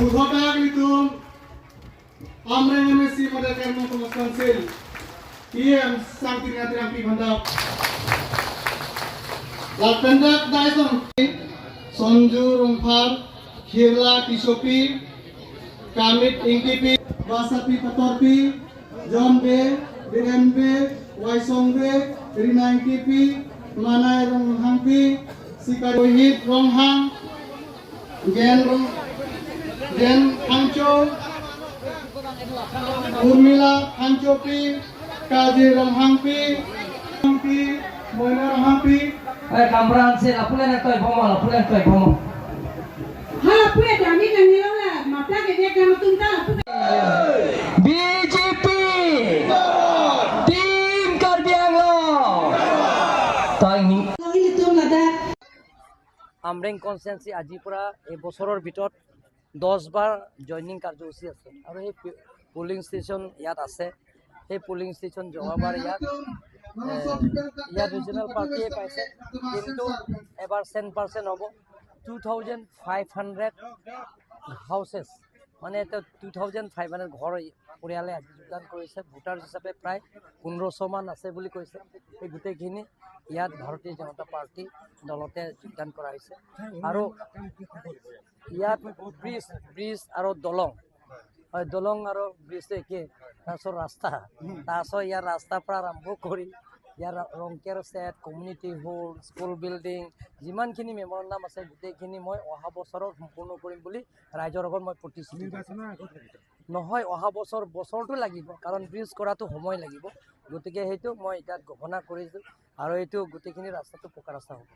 Udhotak litum Amreng MSC Model Kermo Thomas Council PM Sangti Ngatirang Pi Bhandap Lalpendak Daisong Sanju Rongphar Khirla Tishopi Kamit Ingkipi Basapi Patorpi John Be Biren Be Waisong Be Rina Ingkipi Manai Ronghangpi Sikar Rohit Ronghang Gen Rong Gen Hangcho Urmila Hangchopi Kaji Ronghangpi Hangpi Moina Ronghangpi Kamran se apulen toy bomo apulen toy bomo. Ha puya dami kan ni la mapla ke dia kan tum ta pu. BJP team Karbi Anglong তই Langi tum la da. Amreng constituency আজিৰ পৰা এই বছৰৰ ভিতৰত 10 বাৰ joining কাৰ্যসূচী আছে আৰু সেই পলিং ষ্টেচন ইয়াত আছে। সেই পলিং ষ্টেচন যোৱাবাৰ ইয়াত ৰিজনেল পাৰ্টীয়ে পাইছে, কিন্তু এবাৰ 10% হ'ব। 2500 houses, মানে এতিয়া 2500 ঘৰ পৰিয়ালে আজি যোগদান কৰিছে। ভোটাৰ হিচাপে প্ৰায় 1500মান আছে বুলি কৈছে। এই গোটেইখিনি ইয়াত ভাৰতীয় জনতা পাৰ্টী দলতে যোগদান কৰা হৈছে। আৰু ইয়াত ব্ৰিজ আৰু দলং হয়, দলং আৰু ব্ৰিজটো একেই। তাৰপিছত ৰাস্তা, তাৰপিছত ইয়াৰ ৰাস্তাৰ পৰা আৰম্ভ কৰি ইয়াৰ ৰংকেৰ set, community hall, school building, যিমানখিনি মেমৰেণ্ডাম আছে গোটেইখিনি মই অহা বছৰত সম্পূৰ্ণ কৰিম বুলি ৰাইজৰ আগত মই প্ৰতিশ্ৰুতি দিছোঁ। নহয়, অহা বছৰ বছৰটো লাগিব, কাৰণ ব্ৰিজ কৰাটো সময় লাগিব। গতিকে সেইটো মই এতিয়া ঘোষণা কৰিছোঁ আৰু এইটো গোটেইখিনি ৰাস্তাটো পকা ৰাস্তা হ'ব।